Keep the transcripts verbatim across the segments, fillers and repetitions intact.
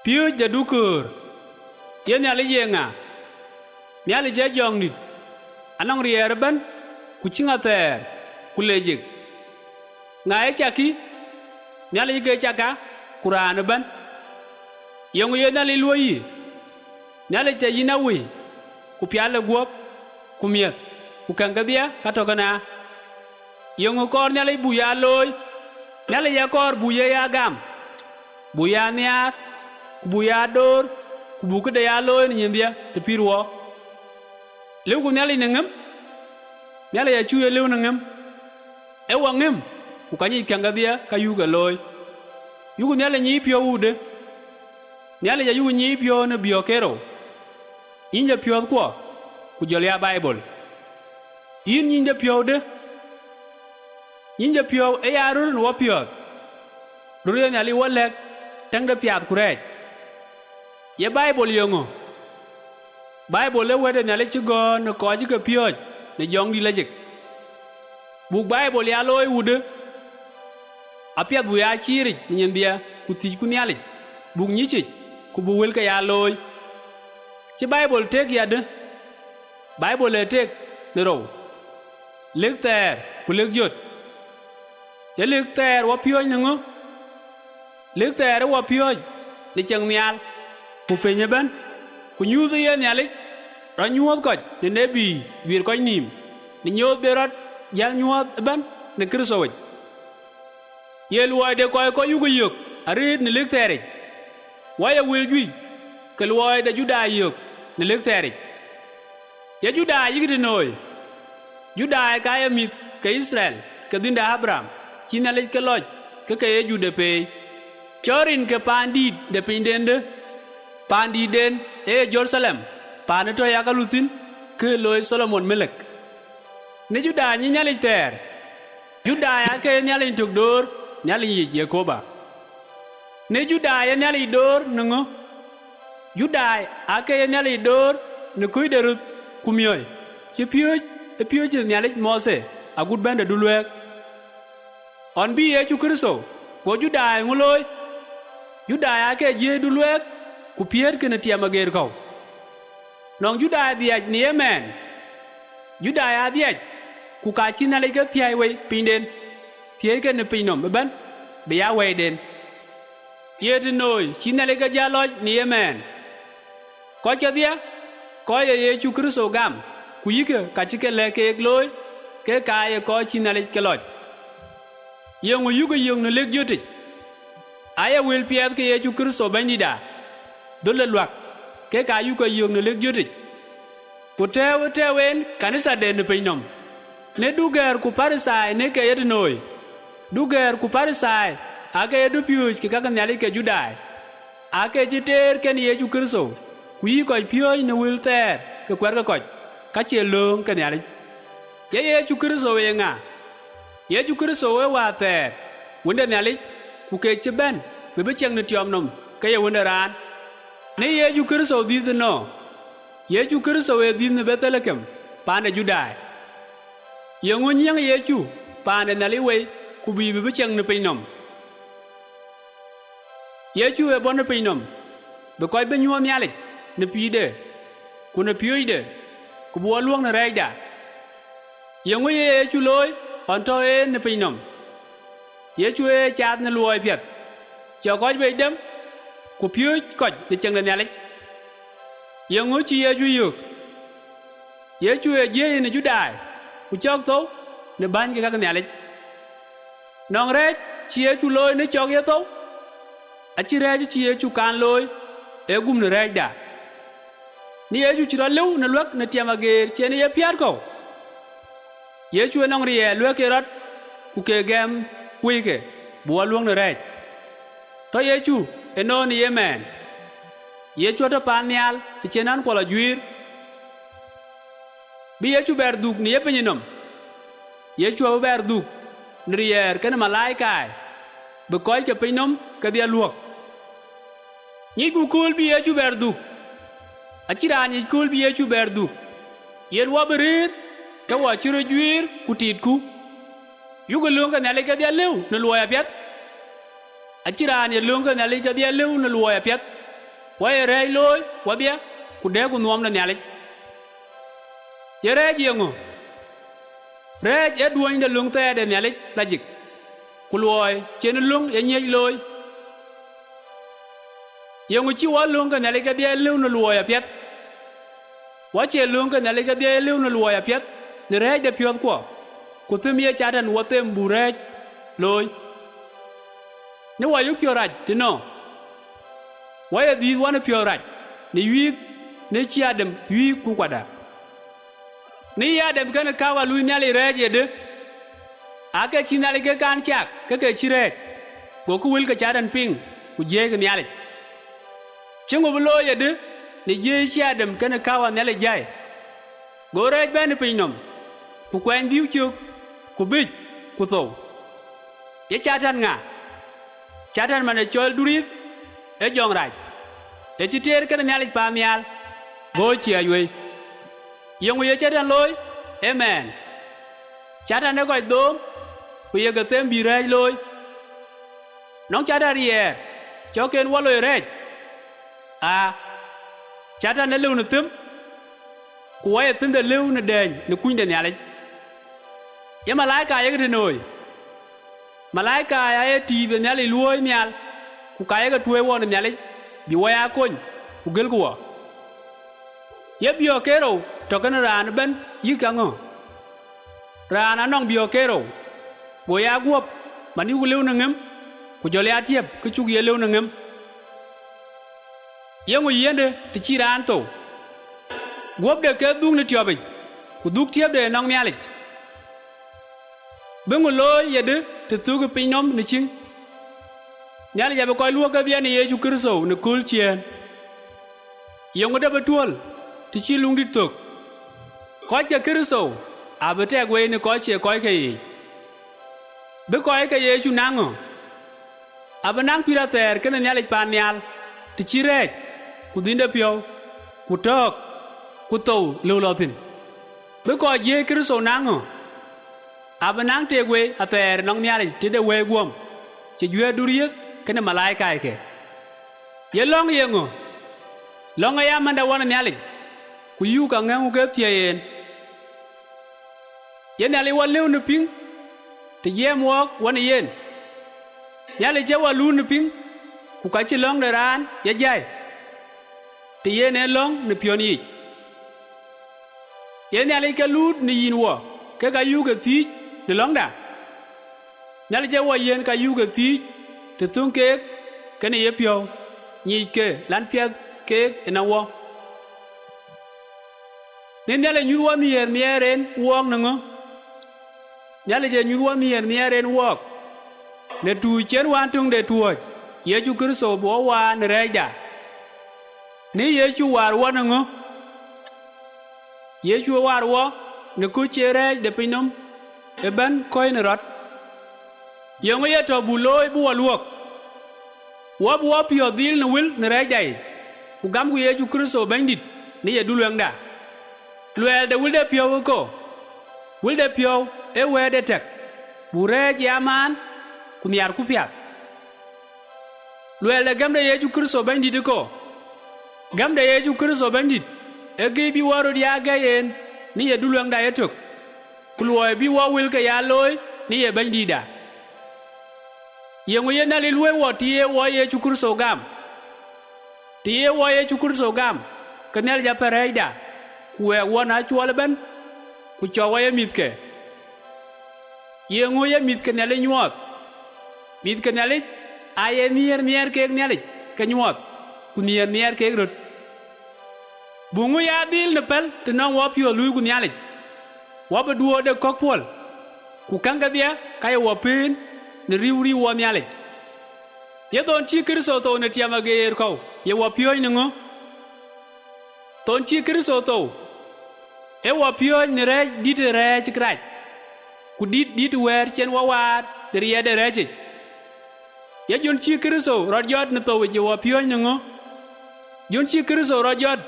Piööc de duköör. Ye Nhialic ye ŋa? Nhialic ee jɔŋdït, anɔŋ riɛɛr ëbɛ̈n, ku cï ŋa thɛɛr, ku le jik? Ŋa ee cakï? Nhialic ke caka, ku raan ëbɛ̈n. Yeŋö ye Nhialic luɔ̈i yï? Nhialic cä yïn awëi, ku pial ë guɔ̈p, ku miëth, ku käŋ kedhie ka tɔ̈ kënë. Yeŋö kɔɔr Nhialic buk ya looi? Nhialic akɔɔr buk ye ya gam, buk ya nhiaar, ku buk ya door, ku buk këde ya looi në nyindhie të pïïr wɔ. Lëuku Nhialic në ŋëm? Nhialic acuk ye lëu në ŋëm. Ee wɔ ŋëm, ku ka nyic käŋ kedhie ka yuk ke looi. Yuku Nhialic nyic piɔ̈u wudë? Nhialic ayuku nyic piɔ̈u në biɔ̈ɔ̈k kerou, nyic de piɔ̈ɔ̈thkuɔ, ku jɔl ya Baibol. Yïn nyic de piɔ̈u dë? Nyic de piɔ̈u ee ya röt në wɔ piɔ̈ɔ̈th, röt ye Nhialic wɔ lɛ̈k tɛ̈ŋ de piath ku rɛɛc. Ye Baibol yeŋö? Baibol ee wɛ̈t de Nhialic cï gɔ̈ɔ̈r në kɔc cï ke piɔ̈ɔ̈c në jɔŋdït lajik. Buk Baibol ya looi wudë? Apiɛth buk ya ciiric në nyindhie, ku thiëcku Nhialic, buk nyicic, ku buk wëlke ya looi. Cï Baibol tek yadë? Baibol ee tek në rou, lëk thɛɛr ku lëk jöt. Ye lëk thɛɛr wɔ piööc në ŋö? Lëk thɛɛr ë wɔ piööc në ceŋ nhial, ku piny ëbɛ̈n, ku nyuuth ë ye Nhialic rɔt nyuɔ̈th kɔc në nebii guiir kɔc nïïm, në nyooth bï rɔt jäl nyuɔ̈th ëbɛ̈n në Kërthoyic. Ye luɔi de kɔc kɔc yuk yök arëët në lëk thɛɛric, wɔ ye wël juëc ke luɔi de Judai yök në lëk thɛɛric. Ye Judai yïk tënooi? Judai ka ye mïth ke Yithriɛl, ke dhiën de Abraham, cï Nhialic ke lɔc ke ke ye Judai peei. Cɔl rin ke paandït de pinydendë, paandïtden ee Jeruthalem, paan ë tɔ̈ ya ka luthïn, kë looi Tholomon Melek. Në Judai nyic Nhialic thɛɛr? Judai aake ye Nhialic tök door, Nhialic yic Yekoba. Në Judai ye Nhialic door në ŋö? Judai aake ye Nhialic door në kuc de röth ku miɔ̈c, cï piööc ë piööcë Nhialic Mothe agut bɛ̈n de duluɛɛk. Ɣɔn bï Yecu Kërtho, go Judai ŋö looi? Judai aake jiëëc duluɛɛk ku piëëtkë në tiɛm ageer kɔ̈u. Nɔŋ Judai dhiac në ye mɛɛn? Judai aa dhiac, ku ka cï Nhialic ke thiäi wei pinyden, thiëëckë në piny nɔm ëbɛ̈n, bï ya wɛiden. Ye tënooi cï Nhialic ke jäl lɔc në ye mɛɛn? Kɔc kedhie, kɔc ye Yecu Kërtho gam, ku yïkë ka cï ke lɛ̈k keek looi, ke ka ye kɔc cï Nhialic ke lɔc. Yeŋö yuk yök në lëk jötic? Aye wël piɛth ke Yecu Kërtho Bɛ̈nydïtda, dhöl de luak, ke ka yuk yök në lëk jötic. Ku tɛ̈ɛ̈u ë tɛ̈ɛ̈u en kanithade në piny nɔm. Në dugɛ̈ɛ̈r ku Parithai në ke ye tënooi, dugɛ̈ɛ̈r ku Parithai aake ye dupiööc ke ka ke Nhialic ke Judai, aake cï teer kenë Yecu Kërtho, ku yï kɔc piööc në wël thɛɛr ke kuɛ̈rkë kɔc, ka cie lööŋ ke Nhialic. Ye Yecu Kërtho ye ŋa? Yecu Kërtho ee Wäär thɛɛr, Wën de Nhialic, ku kek cï bɛ̈n bï bï ciɛŋ në tiɔm nɔm ke ye Wën de raan. Në Yecu Kërtho dhiëth ënɔɔnë? Yecu Kërtho ee dhiëth në Bethelekem, paan de Judai. Yeŋö nyiëëŋ Yecu paan de Nhialic wei, ku bï bï bï ciɛŋ në piny nɔm? Yecu ee bɔ̈ në piny nɔm, bï kɔc bï nyuɔ̈th Nhialic në pïïrde, ku në piööcde, ku bï wɔ luɔ̈k në rɛɛcda. Yeŋö ye Yecu looi ɣɔn tɔ̈ en në piny nɔm? Yecu ee cath në luɔi piɛth, cɔk kɔc bei dem, ku piööc kɔc në ciɛɛŋ de Nhialic. Yeŋö cï Yecu yök? Yecu ee jiëëc në Judai, ku cɔk thou në bäny ke ka ke Nhialic. Nɔŋ rɛɛc cï Yecu looi në cɔk ye thou? Acïn rɛɛc cï Yecu kan looi, ee gum në rɛɛcda. Në Yecu cï rɔt lëu në luäk në tiɛm ageer cïn ye piäät kɔ̈u. Yecu ë nɔŋ riɛɛr luɛ̈k ke rɔt, ku ke gɛm wëike, bï wɔ luɔ̈k në rɛɛc. Tɔ̈ Yecu ënɔɔnë në ye mɛɛn. Yecu atɔ̈ paan nhial të cïn ɣän kuɔl ajuiir. Bï Yecu bɛɛr dhuk në ye piny nɔm? Yecu abï bɛɛr dhuk në riɛɛr kenë malaikaai, bï kɔc ke piny nɔm kedhie luɔ̈k. Nyicku kööl bï Yecu bɛɛr dhuk? Acïn raan nyic kööl bï Yecu bɛɛr dhuk. Yen wɔ bï rëër, ke wɔ cï röt juiir ku tiitku. Yuk lööŋ ke Nhialic kedhie lëu në luɔi apiɛth? Acïn raan ye lööŋ ke Nhialic kedhie lëu në luɔi apiɛth. Wɔ ye rɛɛc looi wɔdhia, ku dɛɛku nuɔm de Nhialic. Ye rɛɛc yeŋö? Rɛɛc ee duɔny de löŋ thɛɛr de Nhialic lajik, ku luɔi cïn löŋ ye ŋiɛc looi. Yeŋö cï wɔ löŋ ke Nhialic kedhie lëu në luɔi apiɛth? Wɔ cie löŋ ke Nhialic kedhie lëu në luɔi apiɛth në rɛɛc de piɔ̈thkuɔ, ku them ye Catan wɔ them buk rɛɛc looi. Në wɔ yök piɔ̈u rac tënɔ, wɔ ye dhiëth wɔ në piɔ̈u rac në wiik, në cï Adam wiik ku kuatda. Në ye Adam kenë Kawa lui Nhialic rɛɛc yedë? Aake cï Nhialic ke kan cak ke ke cï rɛɛc, gokï wël ke Catan piŋ, ku jiëëckï Nhialic. Cï ŋö bï looi yedë në jiëëc cï Adam kenë Kawa Nhialic jai? Go rɛɛc bɛ̈n ë piny nɔm, ku kuɛny dhiëu cök, ku bic, ku thou. Ye Catan ŋa? Catan man ë cɔl duriith, ee jɔŋrac, ë cï teer kenë Nhialic paannhial, go ciɛɛc wei. Yeŋö ye Catan looi? Ee mɛɛn. Catan ee kɔc dhoom, ku ye ke them bï rɛɛc looi. Nɔŋ Catan riɛɛr cɔk en wɔ loi rɛɛc? Aa, Catan ee lëu në them, ku wɔ ye them de lëu në dɛɛny në kuny de Nhialic. Ye malaika yekë tënooi? Malaika aye tiip ë Nhialic luɔ̈ɔ̈i nhial, ku ka yekë tuɔɔc wɔ në Nhialic, bï wɔ ya kony, ku gëlkï wɔ. Ye biɔ̈ɔ̈k kerou tɔ̈ kenë raan ëbɛ̈n yïk aŋö? Raan anɔŋ biɔ̈ɔ̈k kerou, go ya guɔ̈p, man yuk lëu në ŋëm, ku jɔl ya tiëp kë cuk ye lëu në ŋëm. Yeŋö yiëndë të cï raan thou? Guɔ̈pde ke dhuk në tiɔpic, ku dhuk tiëpde ënɔŋ Nhialic. Bï ŋö looi yedë të thuk ë piny nɔm në ciŋ? Nhialic abï kɔc luɔ̈k kedhie në Yecu Kërtho në kööl ciëën. Yeŋö dë bï tuɔ̈l të cï luŋdït thök? Kɔc ke Kërtho abï tɛk wei në kɔc cie kɔc ke yiic. Bï kɔc ke Yecu naŋ ŋö? Abï naŋ pïïr athɛɛr kenë Nhialic paannhial, të cï rɛɛc, ku dhiënde piɔ̈u, ku tɔ̈ɔ̈k, ku thou lëu lɔ thïn. Bï kɔc jiëëc Kërtho naŋ ŋö? Abï naŋ tek wei athɛɛr ënɔŋ Nhialic tëde wɛ̈i guɔ̈m, cï juëër duriëth kenë malaikaike. Ye lɔ̈ŋ yeŋö? Lɔ̈ŋ aya mɛnda wɔ në Nhialic, ku yuk aŋɛ̈ŋku ke thiëi en. Ye Nhialic wɔ lëu në piŋ, të jiɛɛm wɔɔk wɔ në yen? Nhialic cï wɔ luut në piŋ, ku ka cï lɔ̈ŋ de raan ye jai, të yen en lɔ̈ŋ në piɔ̈n yiic. Ye Nhialic ke luut në yïn wɔ, kek ayuk ke thiëëc në lɔ̈ŋda? Nhialic ee wɔ yiën ka yuk ke thiëëc të thöŋ keek kenë yepiɔ̈u, nyiic ke lan piɛth keek ënɔŋ wɔ. Në Nhialic nyuth wɔ nhiëër nhiɛɛr en wɔɔk në ŋö? Nhialic ee nyuth wɔ nhiëër nhiɛɛr en wɔɔk, në tuuc cïn wään töŋde tuɔ̈ɔ̈c, Yecu Kërtho bï wɔ waar në rɛɛcda. Në Yecu waar wɔ në ŋö? Yecu ë waar wɔ në kööl cie rɛɛc de piny nɔm ëbɛ̈n kɔ̈i në rɔt. Yeŋö ye tɔ̈ buk looi bï wɔ luɔ̈k? Wɔ bï wɔ piɔ̈ɔ̈th dhil në wël në rɛɛcda yic, ku gamku Yecu Kërtho Bɛ̈nydït në ye duluɛŋda. Luɛɛl de wël de piɔ̈u ë kö? Wël de piɔ̈u ee wɛ̈ɛ̈t de tɛ̈k, buk rɛɛc ya maan, ku nhiarku piath. Luɛɛl de gɛ̈m de Yecu Kërtho Bɛ̈nydït ë kö? Gɛ̈m de Yecu Kërtho Bɛ̈nydït ee gëi bï wɔ röt ya gɛ̈i en në ye duluɛŋda yetök, ku luɔi bï wɔ wëlke ya looi në ye Bɛ̈nydïtda. Yeŋö ye Nhialic luɔ̈i wɔ të ye wɔ Yecu Kërtho gam? Të ye wɔ Yecu Kërtho gam, ke Nhialic apɛ̈n rɛɛcda, ku wɛɛk wɔ në acuɔl ëbɛ̈n, ku cɔk wɔ ye mïthke. Yeŋö ye mïth ke Nhialic nyuɔɔth? Mïth ke Nhialic aa ye nhiëër nhiɛɛr kek Nhialic ke nyuɔɔth, ku nhiëër nhiɛɛr kek röt. Buk ŋö ya dhil në pɛ̈l të nɔŋ wɔ piɔ̈ɔ̈th luui ku Nhialic? Wɔ bï duöör de kɔ̈k puɔ̈l, ku käŋ kedhie ka ye wɔ pëën në riëëu riëëu wɔ Nhialic. Ye thon cï Kërtho thou në tiɛm ageer kɔ̈u ye wɔ piööc në ŋö? Thon cï Kërtho thou ee wɔ piööc në rɛ̈ɛ̈c dït ë rɛ̈ɛ̈c kërac, ku dït dït wɛ̈ɛ̈r cïn wɔ waar në riɛl de rɛ̈ɛ̈cic. Ye jön cï Kërtho rɔt jɔt në thou yic ye wɔ piööc në ŋö? Jön cï Kërtho rɔt jɔt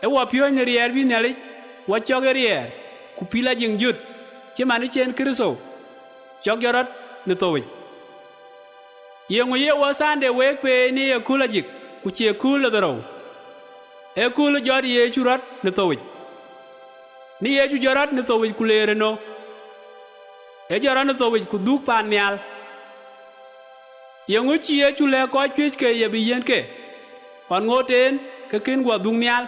ee wɔ piööc në riɛɛr bï Nhialic wɔ cɔk ye riɛɛr, ku pïl ajiŋ jöt, cï man ë cïn Kërtho cɔk jɔt rɔt në thou yic. Yeŋö ye wɔ thaande week peei në ye kööl ajik? Ku cie kööl de dhorou, ee kööl jɔt Yecu rɔt në thou yic. Në Yecu jɔt rɔt në thou yic ku leer ënö, ee jɔt rɔt në thou yic ku dhuk paannhial. Yeŋö cï Yecu lɛ̈k kɔc cuëc ke ye bï yiɛ̈n ke, ɣɔn ŋoot en ke kën guɔ dhuk nhial?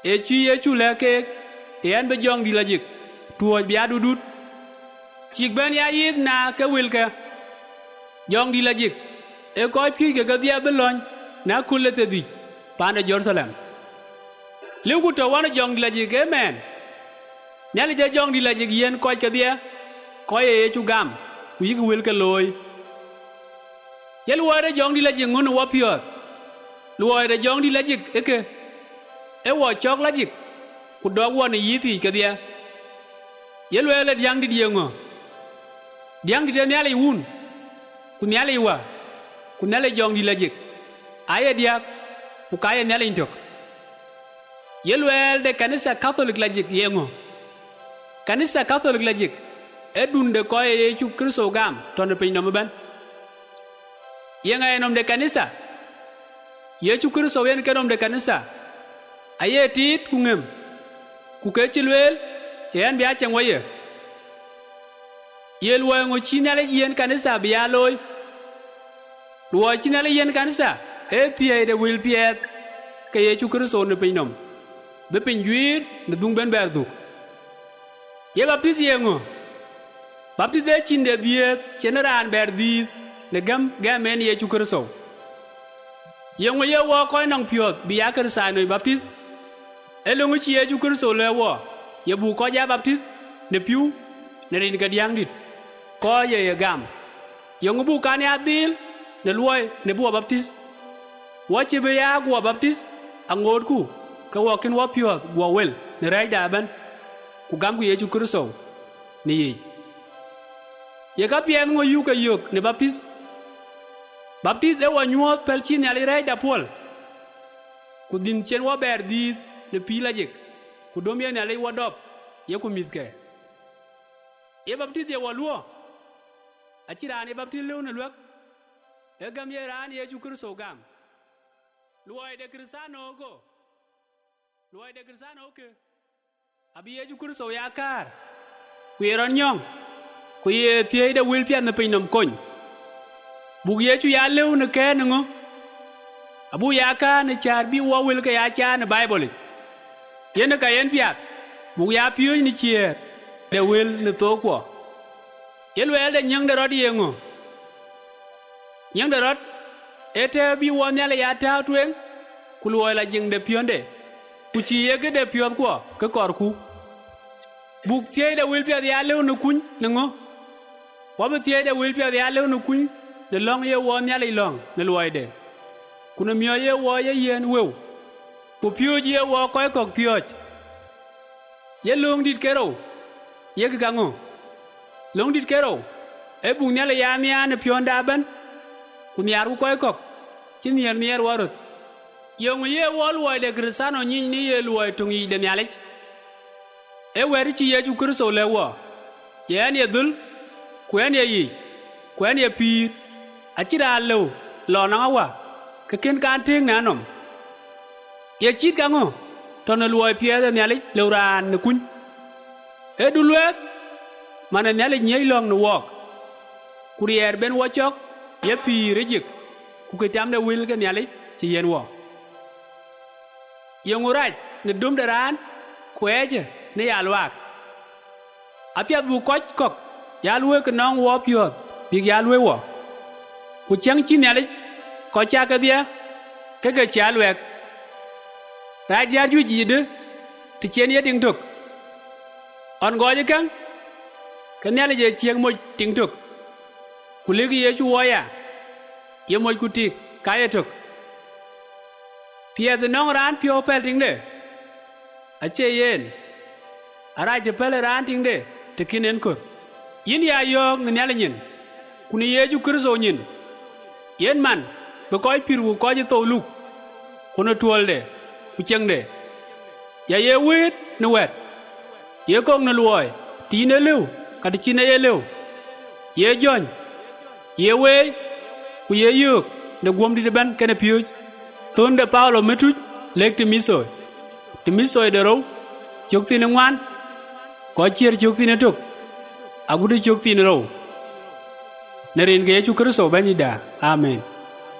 Ee cï Yecu lɛ̈k keek, ë ɣɛn bï Jɔŋdït Lajik tuɔ̈ɔ̈c bï aa dutdut, cïk bɛ̈n ya yith na ke wëlkë. Jɔŋdït Lajik, ee kɔc cuëc ke kedhie bï lɔ̈ny në aköl ë thiërdhïc paan de Jeruthalem. Lëuku tɔ̈ ɣɔn ë Jɔŋdït Lajik ëmɛɛn, Nhialic ee Jɔŋdït Lajik yiɛ̈n kɔc kedhie, kɔc ye Yecu gam ku yïk wëlke looi. Ye luɔi de Jɔŋdït Lajik ŋö në wɔpiɔ̈ɔ̈th? Luɔi de Jɔŋdït Lajik ë kë, ee wɔ cɔk Lajik ku dɔk wɔ në yith yiic kedhie. Ye luɛɛl de diäŋdït yeŋö? Diäŋdït ee Nhialic Wun, ku Nhialic Wä, ku Nhialic Jɔŋdït Lajik, aa ye diäk, ku ka ye Nhialic tök. Ye luɛɛl de kanitha Katholik Lajik yeŋö? Kanitha Katholik Lajik ee dun de kɔc ye Yecu Kërtho gam tɔ̈ në piny nɔm ëbɛ̈n. Yeŋa ye nɔm de kanitha? Yecu Kërtho yen ke nɔm de kanitha, aye tiit ku ŋëm, ku kë cï lueel, ye ɣɛn bï aa ceŋ wɔ ye. Ye luɔi ŋö cï Nhialic yiɛ̈n kanitha bï aa looi? Luɔi cï Nhialic yiɛ̈n kanitha ee thiëëc de wël piɛth ke Yecu Kërtho në piny nɔm, bï piny juiir në dhuŋ bɛ̈n bɛɛr dhuk. Ye baptith yeŋö? Baptith ee cin de dhiëëth cïn raan bɛɛr dhiëëth në gäm gɛ̈m en Yecu Kërtho. Yeŋö ye wɔ kɔc nɔŋ piɔ̈ɔ̈th bï aa Kërthianoi baptith? Ee löŋ cï Yecu Kërtho lɛ̈k wɔ, ye buk kɔc aa baptith në pïu në rin ke diäŋdït, kɔc ye ye gam. Yeŋö buk kan ya dhil në luɔi në bï wɔ baptith? Wɔ cïï bï ya guɔ baptith aŋootku, ke wɔ kën wɔ piɔ̈ɔ̈th guɔ wël në rɛ̈ɛ̈cda ëbɛ̈n, ku gamku Yecu Kërtho në yic. Ye käpiɛth ŋö yuk ke yök në baptith? Baptith ee wɔ nyuɔ̈th pɛ̈l cï Nhialic rɛ̈ɛ̈cda puɔ̈l, ku dhïn cïn wɔ bɛɛr dhiëëth në pïïr Lajik, ku döm ye Nhialic wɔ dɔp, yeku mïthke. Ye baptith ye wɔ luɔ̈k? Acïn raan ye baptith lëu në luɛ̈k, ee gäm ye raan Yecu Kërtho gam. Luɔi de Kërthiano ëkö? Luɔi de Kërthiano ëkë, abï Yecu Kërtho ya kaar, ku ye rɔt nyɔ̈ŋ, ku ye thiëëc de wël piɛth në piny nɔm kony. Buk Yecu ya lëu në kɛ̈ɛ̈n ë ŋö? Abuk ya kaar në cäär bï wɔ wëlke ya caar në Baibol yic. Yen ë ka yen piath, buk ya piööc në ciëër de wël në thookkuɔ. Ye luɛɛl de nyiëŋ de rɔt yeŋö? Nyiëŋ de rɔt ee tɛ̈ɛ̈u bï wɔ Nhialic ya tääu tueŋ, ku luɔi Lajik de piɔ̈nde, ku cïï ye këde piɔ̈ɔ̈thkuɔ ke kɔɔrku. Buk thiëëc de wël piɛth ya lëu në kuny në ŋö? Wɔ bï thiëëc de wël piɛth ya lëu në kuny në lɔ̈ŋ ye wɔ Nhialic lɔ̈ŋ në luɔide, ku në miɔ̈c ye wɔ ye yiɛ̈n wëu, ku piööc ye wɔ kɔc kɔ̈k piɔ̈ɔ̈c. Ye löŋdït kerou, yek kaŋö? Löŋdït kerou ee buk Nhialic ya nhiaar në piɔ̈nda ëbɛ̈n, ku nhiaarku kɔc kɔ̈k cï nhiɛɛr nhiɛɛr wɔ röt. Yeŋö ye wɔ luɔi de Kërthiano nyic në ye luɔi töŋ yic de Nhialic? Ee wɛ̈t cï Yecu Kërtho lɛ̈k wɔ, ye ɣɛn ye dhöl, ku ɣɛn ye yic, ku ɣɛn ye pïïr, acïn raan lëu lɔ nɔŋ Awä, ke kën kan tëëk në anɔm. Ye cït kaŋö tɔ̈ në luɔi piɛth ë Nhialic lëu raan në kuny? Ee du luɛɛth, man ë Nhialic nyiëc lɔ̈ŋ në wɔɔk, ku riɛɛr ben wɔ cɔk ye pïïr ë jik, ku kë cam de wël ke Nhialic cï yiɛ̈n wɔ. Yeŋö rac në döm de raan, ku ɣɛɛcë në ya luaak? Apiɛth buk kɔc kɔ̈k ya luɔ̈i kë nɔŋ wɔ piɔ̈ɔ̈th bïk ya luɔ̈i wɔ, ku ciɛŋ cï Nhialic kɔc cak kedhie ke ke cï a luɛk. Rac diäär juëc yïdë të cïn ye tiŋ tök? Ɣɔn gɔɔc ë käŋ, ke Nhialic ee ciëk moc tiŋ tök, ku lëk Yecu wɔ ya, ye moc ku tik ka ye tök. Piɛth ë nɔŋ raan piɔ̈u pɛ̈l tiŋde? Acie yen, arac të pɛ̈l ë raan tiŋde të kïn en kör. Yïn ya yɔ̈ɔ̈k në Nhialic nyin, ku në Yecu Kërtho nyin, yen man bï kɔc pïïr ku kɔc ë thou luk, ku në tuɔ̈lde ku ciɛɛŋde. Ya ye wëët në wɛ̈t, ye kɔ̈k në luɔi të yïn e lëu ka të cïn e ye lëu, ye jɔ̈ny, ye weei, ku ye yöök në guɔ̈mdït ëbɛ̈n kenë piööc. Thon de Paulo me tuc, lek Timothy, Timothy de rou, cök thïn ŋuan, kɔc ciɛr cök thïn ëtök, agut cök thïn rou, në rin ke Yecu Kritho Bɛ̈nyda. Amen.